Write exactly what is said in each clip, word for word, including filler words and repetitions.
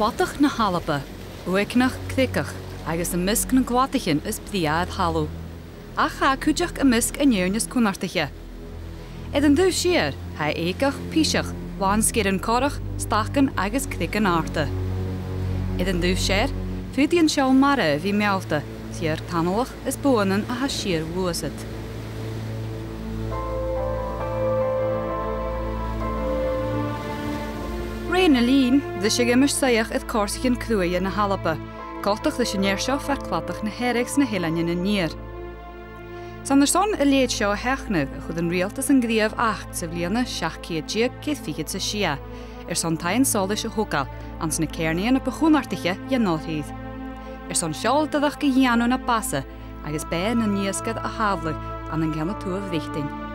Cladach na h-Alba, uaigneach creagach agus am measg nan cladaichean as brèagha air thalamh. Ach tha e cuideachd am measg an fheadhainn as cunnartaiche. Air an taobh siar, tha e èigneach, piseach, làn sgeirean corrach, stacain agus creagan àrda. Air an taobh sear, faodaidh an seòl-mara a bhith meallta, 's iad tanallaich is buanan a tha sìor-ghluasad. Rè na linn, bhris a' gheamairt soitheach air còrsaichean cruaidhe na h-Alba, coltach ris an fhear seo far cladach na Hearadh sna h-Eileanan an Iar. 'S ann airson a leithid seo a sheachnadh a chuir an riaghaltas an gnìomh Act sa bhliadhna seachd ceud deug ceithir fichead 's a sia, airson taighean-solais a thogail anns na ceàrnaidhean a bu chunnartaiche dhen fhir. Airson seòladaireachd a dhèanamh na b' fhasa agus beatha nan iasgair a shàbhaladh ann an ceann a tuath Bhreatainn.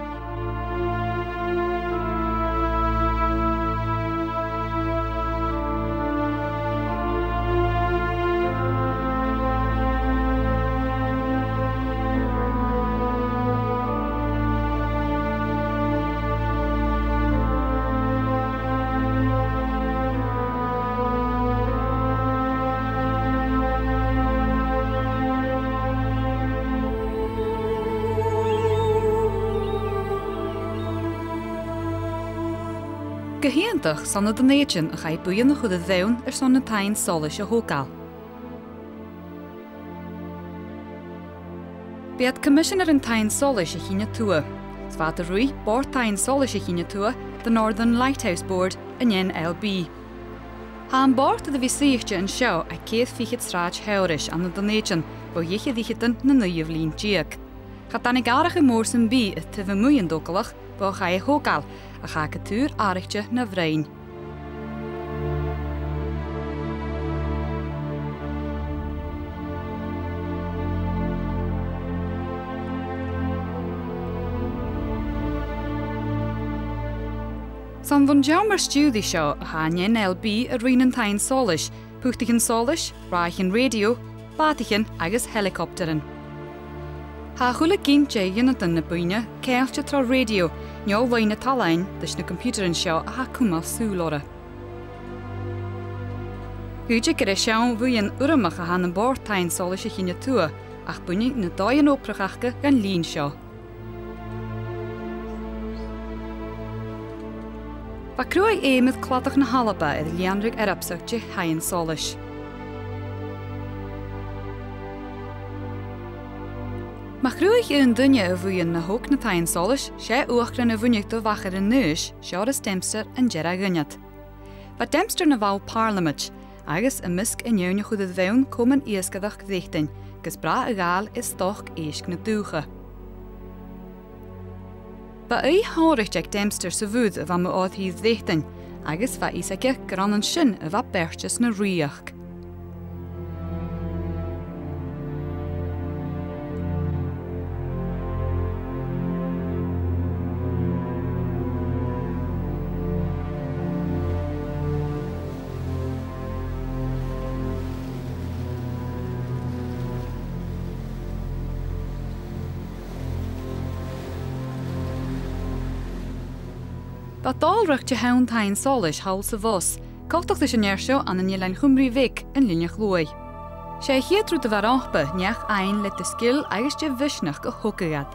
Gu h-iongantach, 's ann à Dùn Èideann a chaidh buidheann a chur air bhonn airson na taighean-solais a thogail. B' iad Coimiseanair an Taighean-solais a' Chinn a Tuath, 's bha iad a' ruith Bòrd Taighean-solais a' Chinn a Tuath, the Northern Lighthouse Board, an N L B. Tha am bòrd air a bhith suidhichte an seo aig ceithir fichead sràid Sheòrais ann an Dùn Èideann bho dh'fhichead ficheadan na naoidheamh linn deug. Cha tàinig atharrachadh mòr sam bith air taobh a-muigh an togalach bho chaidh a thogail, ach tha e gu tur àraichte na bhroinn. 'S ann bhon t-seòmar-stiùiridh seo a tha an N L B a' ruith nan taighean-solais, putaichean-solais, ràithean rèidio, bàtaichean agus heileacoptairean. Tha a h-uile gin de dh'ionadan na buidhne ceangailte tro rèidio, no loidhne talladain leis na coimpiutairean seo a tha a' cumail sùil orra. Dh'fhaodte gur e seann bhuidheann urramach a th' ann am Bòrd Taighean-solais a' Chinn a Tuath, ach buinidh na dòighean obrach aca dhan linn seo. Bha cruaidh fheum air cladach na h-Alba air lìonra earbsach de thaighean-solais. Ma chruthaich aon duine a' bhuidheann a thog na taighean-solais, 's e uachdaran a bhuineadh do mhachair an Uibhist, Seòras Dempster, an dearbh aon dhiubh. Bha Dempster na bhall Pàrlamaid, agus am measg an fheadhainn a chuir air bhonn Comann Iasgaireachd Bhreatainn, gus brath a ghabhail air stoc èisg na dùthcha. Bha ùidh shònraichte aig Dempster sa bhùrn a bha mu oir-thìr Bhreatainn, agus bha fios aige gur ann an sin a bha beartas na rìoghachd. Bha dòlrach de sheann taighean-solais thall 's a-bhos, coltach leis an fhear seo ann an Eilean Chuimrigh Bheag, an Linneach Luaidh. 'S e a' chiad rud a bha romhpa neach fhaighinn le do sgil agus de mhisneachd a thogadh iad.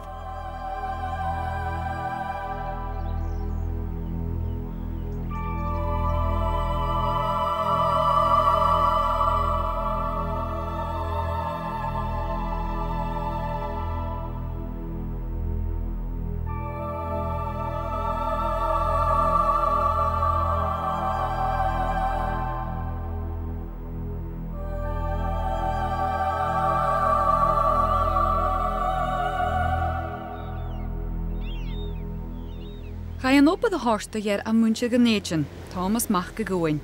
Chaidh an obair a thoirt do dh'fhear à muinntir Dhùn Èideann, Tòmas Mac a' Ghobhainn.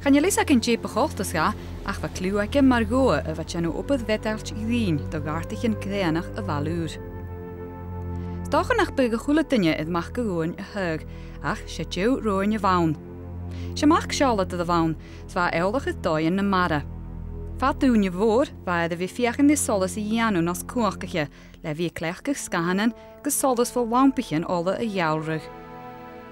Chan eil fhios againn dè bu choltach dha, ach bha cliù aige mar dh'fhear a bha a' dèanamh obair mhedailt ghrinn do ghàirdeanan crèadhanach a' Bhaile Ùir. 'S dòcha nach biodh a h-uile duine air Mac a' Ghobhainn a thaghadh, ach 's e deagh roghainn a bh' ann. 'S e Mac seòladair a bh' ann, 's bha e eòlach air dòighean na mara. Fad ùine mhòr, bha e air a bhith a' feuchainn ri solas a dhèanamh nas cumhachdaiche, le bhith a' cleachdadh sgàthanan gus solas bho lampaichean ola a gheàrradh.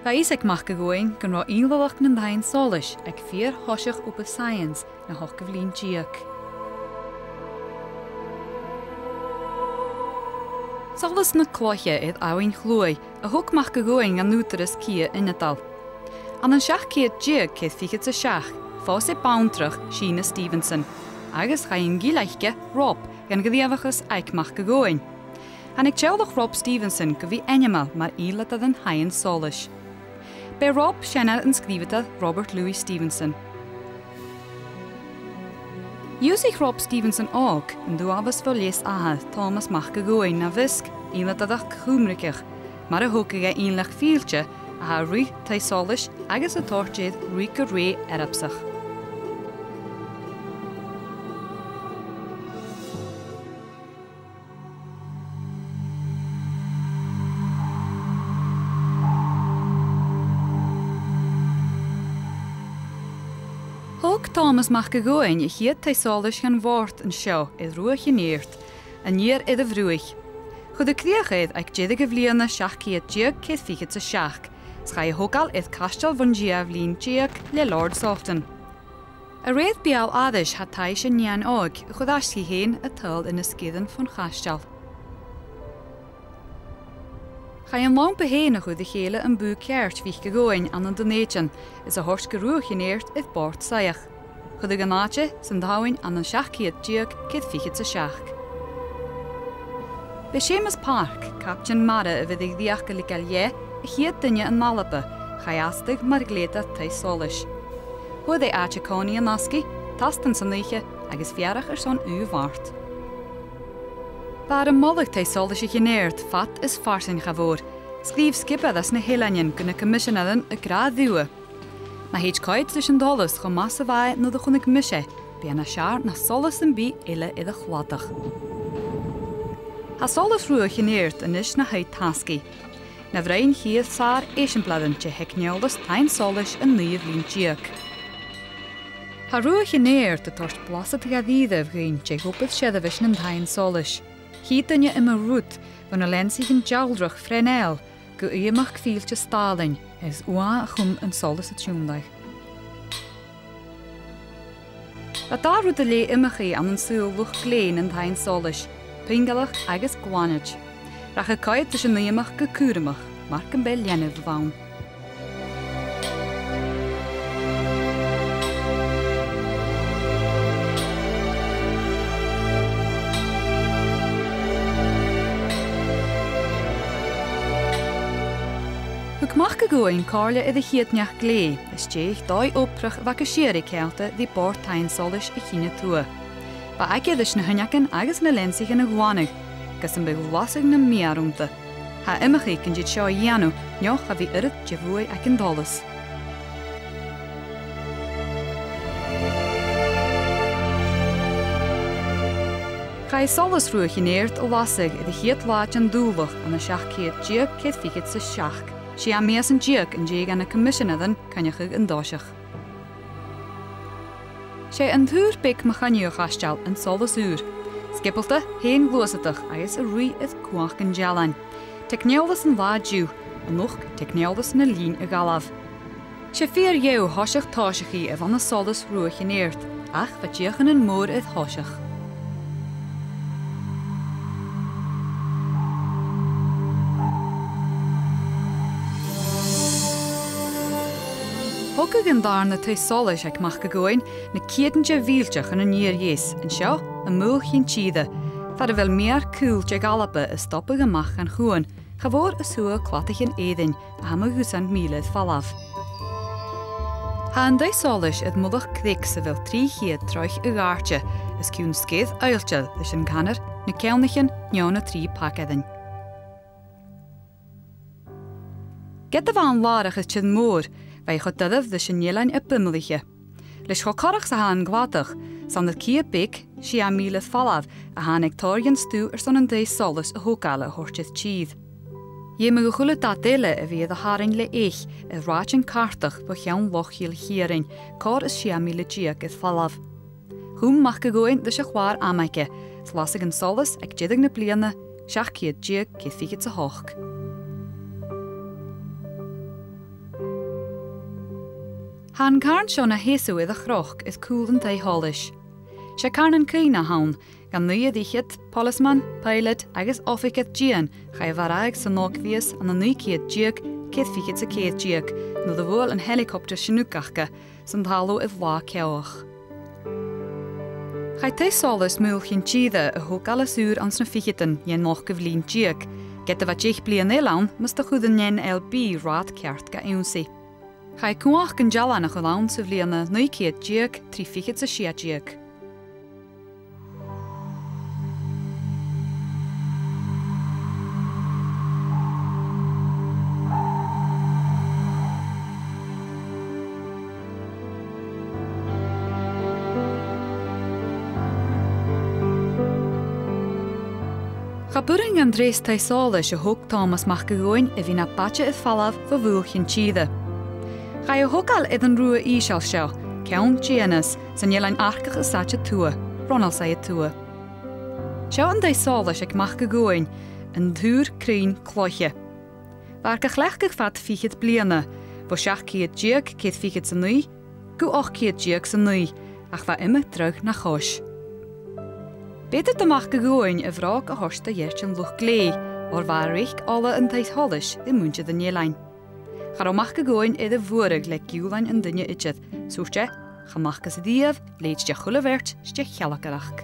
Bha fios aig Mac a' Ghobhainn gun robh innealachd nan taighean-solais aig fìor thoiseach obair-saidheans na h-ochdamh linn deug. Solas na cloiche air Abhainn Chluaidh a thug Mac a' Ghobhainn dhan ùghdarras cidhe ionadail. Ann an seachd ceud deug ceithir fichead 's a seachd, phòs e banntrach, Sìne Stevenson, agus chaidh an gille aice, Rob, dhan ghnìomhachas aig Mac a' Ghobhainn. Thàinig teaghlach Rob Stevenson gu bhith ainmeil mar innealadairean taighean-solais. B' e Rob seanair an sgrìobhadair Robert Louis Stevenson. Dh'ionnsaich Rob Stevenson Òg an dualchas bho leas athar, Tòmas Mac a' Ghobhainn, na mheasg, innealadaireachd Chuimrigeach, mar a thogadh e innleachd fillte a tha a' ruith taigh-solais agus a' toirt air ruith gu rèidh earbsach. Thog Tòmas Mac a' Ghobhainn a' chiad taigh-solais dhan bhòrd an seo air Rubha Chin Èird, an iar air a' Bhruaich. Chuireadh crìoch air aig deireadh a' bhliadhna seachd ceud deug ceithir fichead 's a seachd, 's chaidh a thogail air Caisteal bhon t-siathamh linn deug le Lord Softon. A rèir beul-aithris, tha taibhse nighean òig a chuir aice i fhèin a toll anns na sgìrean fon chaisteal. Chaidh an làmpa fhèin a chur ri chèile am bùth ceart Mhic a' Ghobhainn ann an Dùn Èideann, is a thoirt gu Rubha Chin Èird air bòrd-soithich. Chuireadh an àite san t-Samhain ann an seachd ceud deug ceithir fichead 's a seachd. B' e Seumas Park, caiptean mara a bh' air a dhreuchd a leigeil dheth, a' chiad duine ann an Alba a chaidh astar mar ghlèadair taigh-solais. Fhuair e àite-còmhnaidh an asgaidh, tastan san oidhche agus fearach airson aon mhart. Bha e air am moladh taigh-solais a' Chin Èird fad is farsaing, cha mhòr. Sgrìobh sgiobair às na h-Eileanan gu na coimiseanairean ag ràdh riutha: "Ma thèid coimhead ris an t-solas cho math 's a bha e nuair a chunnaic mise e, bidh e nas fheàrr na solas sam bith eile air a' chladach." Tha solas Rubha Chin Èird a-nis na thaigh-tasgaidh, na bhroinn chiar sàr eisimpleirean de theicneòlas taighean-solais an naoidheamh linn deug. Tha Rubha Chin Èird a' toirt blasad dha-rìribh dhuinn de dh'obair seirbheis nan taighean-solais. Chì duine iomadh rud, bho na leansaichean dealrach Fresnel gu uidheamachd fillte Stalin, is uair a chùm an solas a' tionndadh. Bha dà rud a leughadh iomchaidh ann an saoghal luchd-glèidhean nan taighean-solais: puingealachd agus glanaid. Rachadh coimhead ris an uidheamachd gu cùramach, mar gum b' e leanabh a bh' ann. Thug Mac a' Ghobhainn comhairle air a' chiad neach-glèidhidh, is dè dòigh-obrach a bha gu sìorraidh ceangailte ri bòrd taighean-solais a' chinn a tuath. Bha aige ris na h-uinneagan agus na leansaichean a ghlanadh, gus am biodh lasadh nam meur annta. Tha e iomchaidh gun tèid seo a dhèanamh, no cha bhi uiread de bhuaidh aig an t-solas. Chaidh solas Rubha Chin Èird a lasadh air a' chiad latha den Dùbhlachd ann an seachd ceud deug ceithir fichead 's a seachd, sia mìosan deug an dèidh dha na coimiseanairean coinneachadh an toiseach. 'S e an tùr beag mu choinneamh a' chaisteil an solas ùr, sgiobalta, fhèin-ghluasadach agus a' ruith air cumhachd an dealain. Teicneòlas an latha an-diugh, a-nochd teicneòlas na linne a dh'fhalbh. 'S e fìor dheagh thoiseach tòiseachaidh a bh' ann an solas Rubha Chin Èird, ach bha deuchainnean mòra air thoiseach. Thogadh an dàrna taigh-solais aig Mac a' Ghobhainn na ceudan de mhìltean chun an iar-dheas, an seo, am Muile Chinn Tìre, far a bheil mear caol de dh'Alba a' stobadh a-mach dhan chuan, cha mhòr is thuath cladaichean Èirinn a tha mu dhusan mìle air falbh. Tha an taigh-solais air mullach creag sa bheil trì cheud troigh a dh'àirde, is ciùin sgèith oillteil leis an canar, na ceann-uidheam, no na trì pacairean. Ged a bha an làrach air tìr-mòr, bha i cho doirbh leis an eilean a b' iomallaiche. Leis cho corrach 's a tha an cladach, 's ann air cidhe beag, sia mìle air falbh, a thàinig tòrr dhen stuth airson an taigh-solais a thogail a thoirt air tìr. Dh'fheumadh a h-uile dad eile a bhith air a tharraing le eich air rathaidean cartach bho cheann Loch Chille Chiarain, còrr is sia mìle deug air falbh. Chùm Mac a' Ghobhainn ris a' chlàr-amaiche, 's lasadh an solas aig deireadh na bliadhna seachd ceud deug ceithir fichead 's a h-ochd. Tha an càrn seo na sheasamh air a' chnoc air cùl an taigh-sholais. 'S e càrn an cuimhne a th' ann, dhan naoidhead fichead, poileasman, pilot agus oifigear dìon, chaidh a mharbhadh san t-seachd mìos ann an naoi ceud deug, ceithir fichead 's a ceithir deug, nuair a bhuail an helicopter Chinook aca san talamh air latha ceathach. Chaidh taigh-solais Mhaol Chinn Tìre a thogail às ùr anns na ficheadan dhen ochdamh linn deug, ged a bha deich bliadhna eile ann mus do chuir an N L B rathad ceart ga ionnsaigh. Chaidh cumhachd an dealain a chur ann sa bhliadhna naoi ceud deug, trì fichead 's a sia deug. Cha b' urrainn dhan treas taigh-solais a thog Tòmas Mac a' Ghobhainn a bhith na b' fhaide air falbh bho Mhaol Chinn Tìre. Chaidh a thogail air an rubha ìosal seo, ceann Dìonas, san Eilean Arcach as fhaide tuath, Ronaldsay a Tuath. Seo an taigh-solais aig Mac a' Ghobhainn, an Tùr Cruinn Cloiche. Bha e air a chleachdadh fad fichead bliadhna, bho seachd ceud deug, ceithir fichead 's a naoi, gu ochd ceud deug 's a naoi, ach bha iomadh dragh na chois. B' fheudar do Mhac a' Ghobhainn a bhròg a thoirt do dh'fhaicinn luchd-glèidhidh, oir bha e a' reic ola an taigh-sholais ri muinntir an eilein. Cha robh Mac a' Ghobhainn air a bhuaireadh le giùlain an duine idir, 's thuirt e, "Chan fhacas riamh leithid de chuile bheirt 's de shealgaireachd."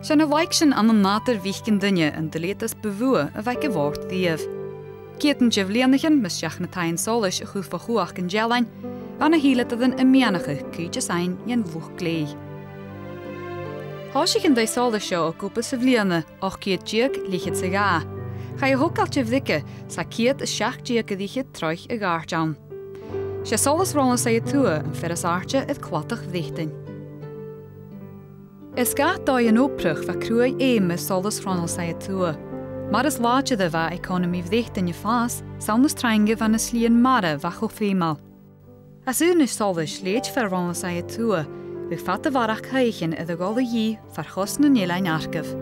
'S e na laigsean ann an nàdar mhic an duine an duilgheadas bu mhotha a bh' aig a' bhòrd riamh. Ceudan de bhliadhnaichean mus deach na taighean-solais a chur fo chumhachd an dealain, bha na h-ìleadairean a' miannachadh cuid is aithne dhen luchd-glèidhidh. Thòisich an taigh-solais seo ag obair sa bhliadhna ochd ceud deug, leth-cheud 's a dhà. Chaidh a thogail de bhriogais, 's tha ceud is seachd deug air fhichead troigh a dh'àirde ann. 'S e solas Ronaldsay a Tuath am fear as àirde air cladach Bhreatainn. Air sgàth dòigh an obrach bha cruaidh fheum air solas Ronaldsay a Tuath. Mar as làidire a bha economy Bhreatainn a' fàs, 's ann as trainge bha na slighean-mara a bha cho feumail. Às aonais solais leithid fear Ronaldsay a Tuath, bhiodh fada a bharrachd thaighean air a dhol a dhìth far chois nan Eilean Arcaibh.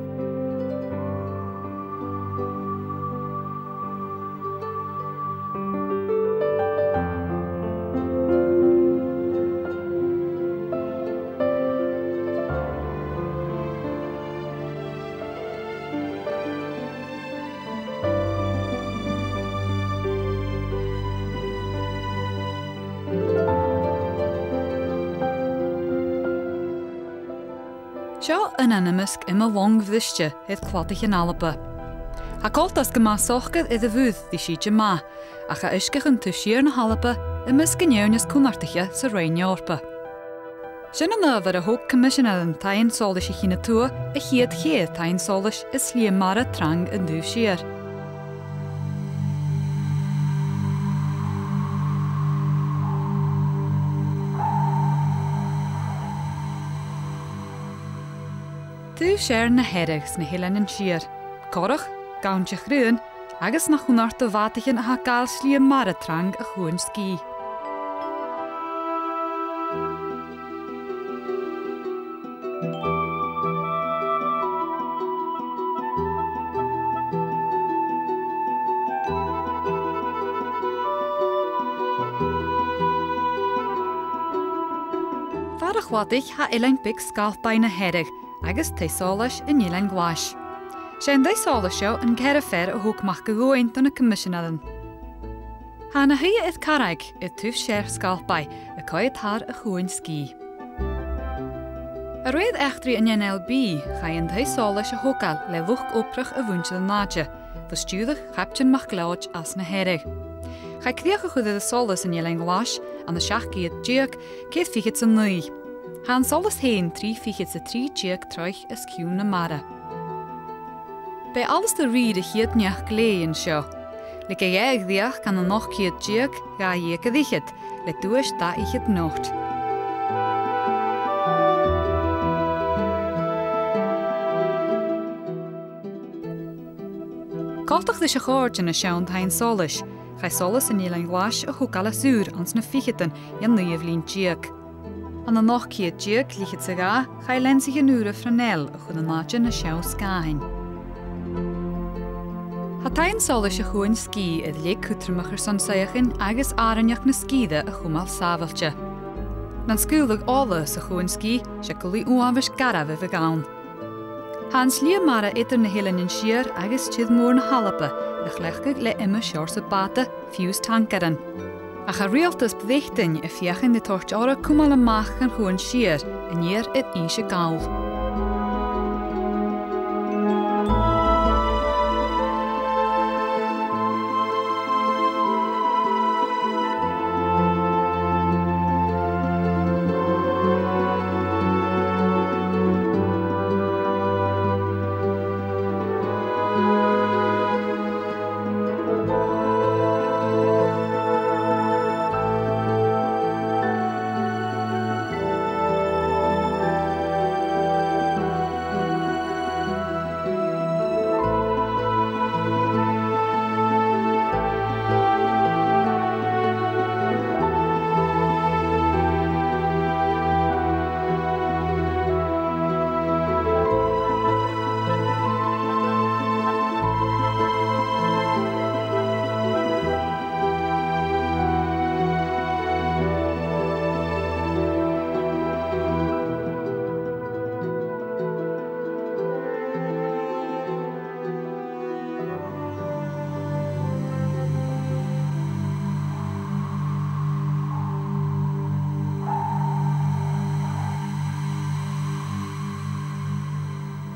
Seo aonan am measg iomadh long bhriste air cladaichean Alba. Tha coltas gu math socair air a' mhuir ri sìde math, ach tha uisgeachan taobh siar na h-Alba am measg an fheadhainn as cunnartaiche sa Roinn Eòrpa. Sin an adhbhar a thog Coimiseanairean Taighean-solais a' Chinn a Tuath a' chiad cheithir taighean-solais air slighe mara trang an taobh siar. Taobh siar na Hearadh 's na h-Eileanan Siar, corrach, gann de chraobhan, agus na chunnart do bhàtaichean a tha a' gabhail slighe mara trang a' chuain sgìth. Far a' chladaich tha eilean beag Sgalpaigh na Hearadh agus taigh-solais an Eilein Ghlais. 'S e an taigh-solais seo an ceathramh fear a thog Mac a' Ghobhainn do na Coimiseanairean. Tha e na shuidhe air carraig air taobh siar Sgalpaigh, a' coimhead thar a' chuain sgìth. A rèir eachdraidh an N L B, chaidh an taigh-solais a thogail le luchd-obrach a mhuinntir an àite, fo stiùireadh Chaiptean MacLeòid às na Hearadh. Chaidh crìoch a chur air an solas an Eilein Ghlais ann an seachd ceud deug, ceithir fichead 's a naoi. Tha an solas fhèin trì fichead 's a trì deug troigh os cionn na mara. B' e Alasdair Rìgh a' chiad neach-glèidhidh an seo. Leig e dheth a dhreuchd ann an ochd ceud deug, dhà dheug air fhichead, le duais dà fhichead not. Coltach ris a' chòrr de na seann taighean-solais, chaidh solas an Eilein Ghlais a thogail às ùr anns na ficheadan dhen naoidheamh linn deug. Ann an ochd ceud deug, leth-cheud 's a dhà, chaidh leansaich an ùra Fresnel a chur an àite na seann sgàthain. Tha taighean-solais a' Chuain Sgìth air leth cudromach airson suidheachain agus àrainneachd na sgìre a chumail sàbhailte. Nan sgaoileadh ola sa Chuan Sgìth, 's e gulaidh uabhais garbh a bhiodh ann. Tha an slighe mara eadar na h-Eileanan Siar agus Tìr Mòr na h-Alba air a chleachdadh le iomadh seòrsa bàta, fiù 's tancaran. Ach tha riaghaltas Breatainn a' feuchainn ri toirt orra cumail a-mach dhan Chuan Siar an iar air Innse Gall.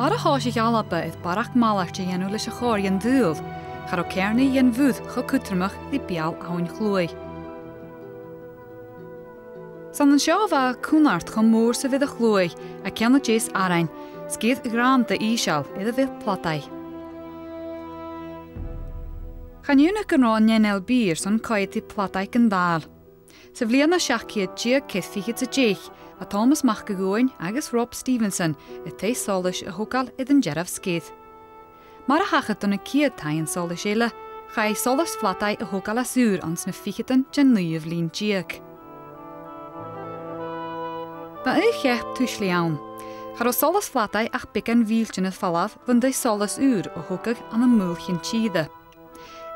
Mar a thòisich Alba air barrachd malairt a dhèanamh leis a' chòrr dhen t-saoghal, cha robh Ceàrnaidh dhen bhùrn cho cudromach ri beul Abhainn Chluaidh. 'S ann an seo a bha cunnart cho mòr 's a bh' air a' chluaidh, a' ceann a deas arain, sgìre ghrànda ìosal air a bheil Pladaigh. Chan iongnadh gun robh an N L B airson coimhead ri Pladaigh gun dàil. Sa bhliadhna seachd ceud deug ceithir fichead 's a deich, bha Tòmas Mac a' Ghobhainn agus Rob Stevenson air taigh-solais a thogail air an dearbh sgìre. Mar a thachair do na ciad taighean-solais eile, chaidh solas Phladaigh a thogail às ùr anns na ficheadan den naoidheamh linn deug. Bha aon cheap tuislidh ann. Cha robh solas Phladaigh ach beagan mhìltean air falbh bhon taigh-solais ùr a thogadh ann am mullach an tìre.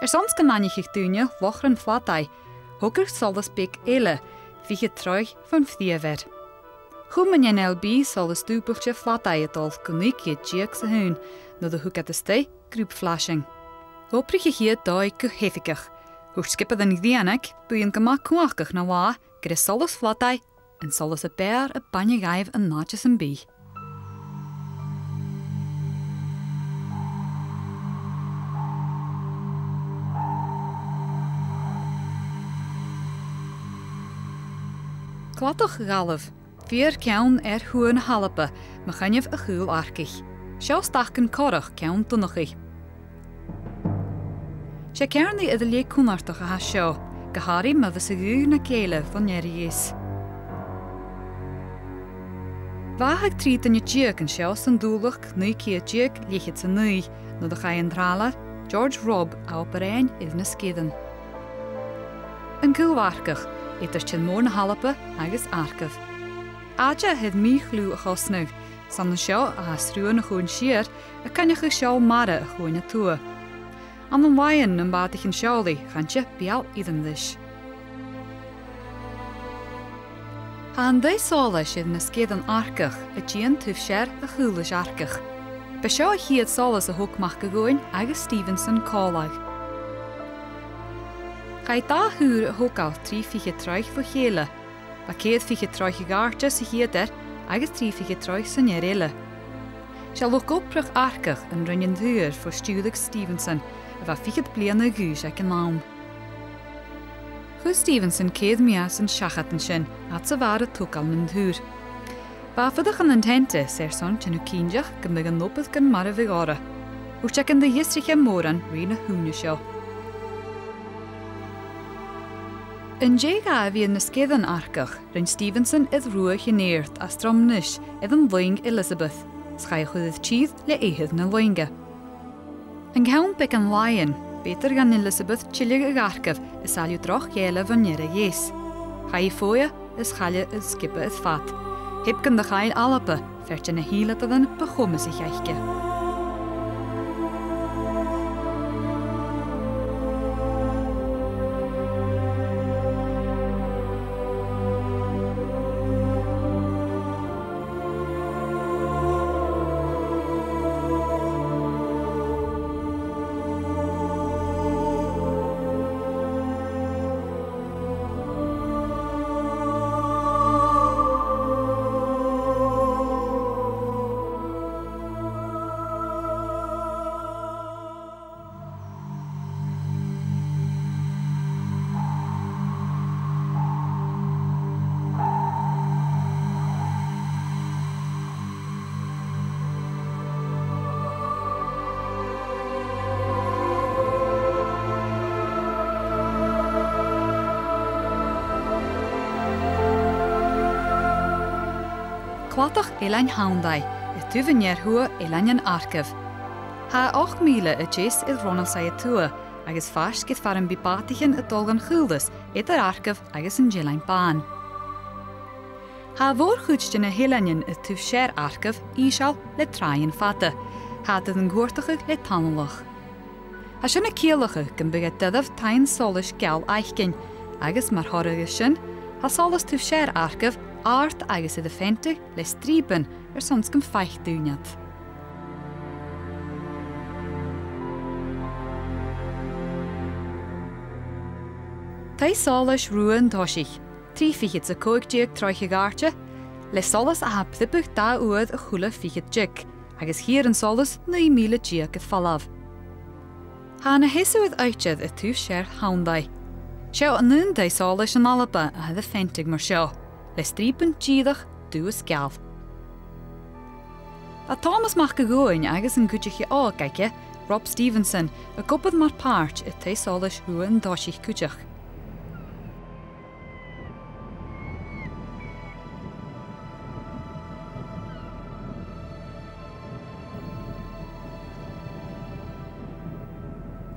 Airson 's gun aithnicheadh daoine Lochran Phladaigh, thogadh solas beag eile, fichead troigh fon phrìomh air. Chùm an N L B solas dùbailte Phladaigh a' dol gu naoi ceud deug 's a h-aon, nuair a thug iad a-steach grùb flashing. Dh'obraich a' chiad dòigh gu h-oifigeach. Thuirt sgiobair a' Ghrianaig, buidheann gu math cumhachdach na latha, gur e solas Phladaigh an solas a b' fheàrr a bhainne dhaibh an àite sam bith. Cladach Dhalabh, fìor cheann air thuath na h-Alba, mu choinneamh a' Chaol Arcaich. Seo Stac an Corrach, ceann Donnchaidh. 'S e Ceàrnaidh air leth cunnartach a tha seo, gu h-àraidh ma bhios a' ghaoth na gèile bhon ear a dheas. Bhàthadh trì duine deug an seo san Dùbhlachd naoi ceud deug leth-cheud 's a naoi, nuair a chaidh an tràlair George Robb à obair fhaighinn air na sgeirean. An Caol Arcach, eadar Tìr Mòr na h-Alba agus Arcaibh. Àite a tha air mì-chliù a chosnadh, 's ann an seo a tha sruth na Chuain Siar, a' coinneachadh seòl mara a' Chuain a Tuath. Ann an làithean nam bàtaichean seòlaidh, chaidh beul-fhireann ris. Tha an taigh-solais air na sgeirean Arcach a' dìon taobh sear a' Chaolais Arcaich. B' e seo a' chiad solas a thog Mac a' Ghobhainn agus Stevenson còmhla. Chaidh dà thùr a thogail trì fichead troigh bho chèile, bha ceithir fichead troigh a dh'àirde sa chiad fhear agus trì fichead troigh san fhear eile. 'S e luchd-obrach Arcach an roinn an tùr fo stiùireadh Stevenson, a bha fichead bliadhna a dh'aois aig an àm. Chuir Stevenson ceithir mìosan seachad an sin, fhad 's a bha e air a thogail mun tùr. Bha e a' fuireach ann an teanta 's airson dèanamh cinnteach gum biodh an obair gu math a bhiodh orra. Thuirt e gun do dh'fhiosraich e mòran ri na h-ùine seo. An dèidh dha a bhith air na sgeirean Arcach, rinn Stevenson air Ruaidh Chinn Èird à Stromness air an Laing Elizabeth, 's chaidh a chur air tìr le eathar na lainge. An ceann beagan làithean, b' fheudar dhan Elizabeth tilleadh a dh'Arcaibh is sailleadh droch ghèile bhon ear a dheas. Chaidh i fodha is chailleadh air sgioba air fad. Theab gun do chaill Alba fear de na h-ìomadairean bu chomasaiche aice. Cladach Eilean Shandaigh, a' taobh an ear-thuath Eilean an Arcaibh. Tha e ochd mìle a deas air Ronaldsay a Tuath, agus faisg air far am bi bàtaichean a' dol dhan chaolas eadar Arcaibh agus an t-Eilean Bàn. Tha a' mhòr-chuid de na h-eileanan a' taobh sear Arcaibh ìosal le tràighean fada. Tha iad air an cuartachadh le tonalach. Tha sin a' ciallachadh gum bi e doirbh taighean-solais geal fhaicinn, agus mar thoradh air sin, tha solas taobh sear Arcaibh àrd agus air a pheantadh le strìoban airson 's gum faic daoine iad. Taigh-solais Rubha an Toisich, trì fichead 's a còig deug troigh a dh'àirde, le solas a tha a' priobadh dà uair a h-uile fichead deug, agus chithear an solas naoi mìle deug air falbh. Tha e na sheasamh air oidhche air taobh sear Shandaigh. Seo an aon taigh-solais ann an Alba a tha air a pheantadh mar seo, le strìoban dìreach dubh is geal. Tha Tòmas Mac a' Ghobhainn agus an cuideachadh òg aige, Rob Stevenson, ag obair mar phàirt air taigh-solais Rubha an Toisich cuideachd.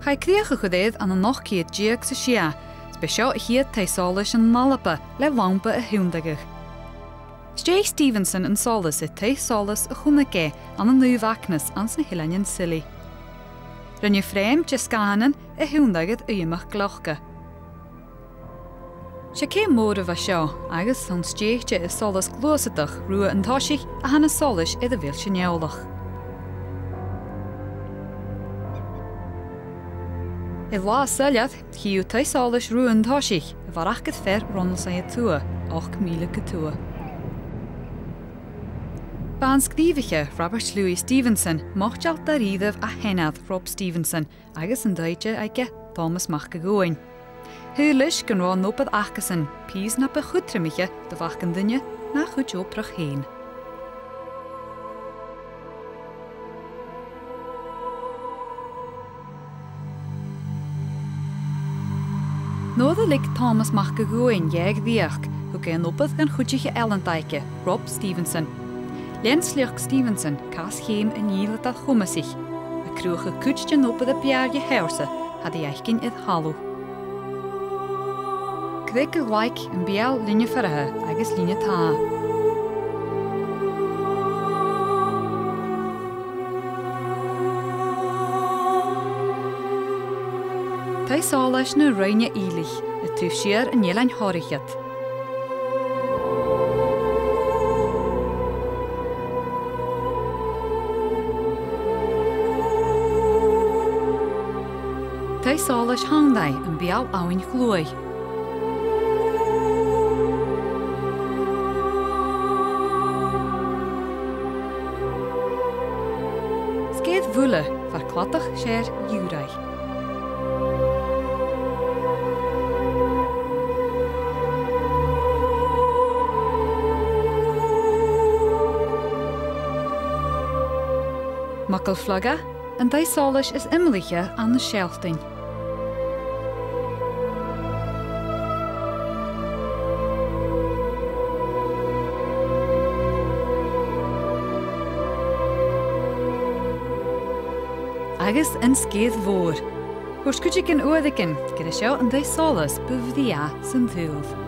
Chaidh crìoch a chur air ann an ochd ceud deug 's a sia, 's b' e seo a' chiad taigh-solais ann an Alba le lampa a thionndadh. Stèidhich Stevenson an solas air taigh-solais a chunnaic e ann an Naomh Agnes anns na h-Eileanan Scilly. Rinneadh frèam de sgàthanan a thionndadh air uidheam gleoca. 'S e cèim mòr a bha seo, agus tha e stèidhichte air solas gluasadach Rubha an Toisich a tha na solais air a bheil sinn eòlach. Air latha soilleir, chì thu taigh-solais Rubha an Toisich, a bharrachd air fear Ronaldsay a Tuath, ochd mìle gu tuath. B' e an sgrìobhaiche Robert Louis Stevenson, moiteil dha-rìribh a sheanair Rob Stevenson, agus an t-oide aige Tòmas Mac a' Ghobhainn. Shaoil leis gun robh an obair acasan pìos na bu chudromaiche do mhac an duine na a chuid obrach fhèin. Nuair a leig Tòmas Mac a' Ghobhainn dheth a dhreuchd, thug e an obair dhan chuideachadh ealanta aige, Rob Stevenson. Lean sliochd Stevenson cas-cheum an ìomairteach chumasaich, a' cruthachadh cuid den obair a b' fheàrr dha sheòrsa a tha ri fhaicinn air thalamh. Creag a' Ghlaig am beul-loidhne faraige agus loidhne tàgh. Taigh-solais na Ròinne Ìlich, air taobh siar an Eilein Shoraichid. Taigh-solais Shandaigh am beul-abhainn Ghluaidh. 'S Sgeir Mhuile, far cladach sear Dhiùraidh. Mac Giolla Phearsaidh, an taigh-solais as iomallaiche ann an Sealtainn. Agus an Sgeir Mhòr. Thuirt cuideigin uaireigin gur e seo an taigh-solais bu bhrèagha san t-saoghal.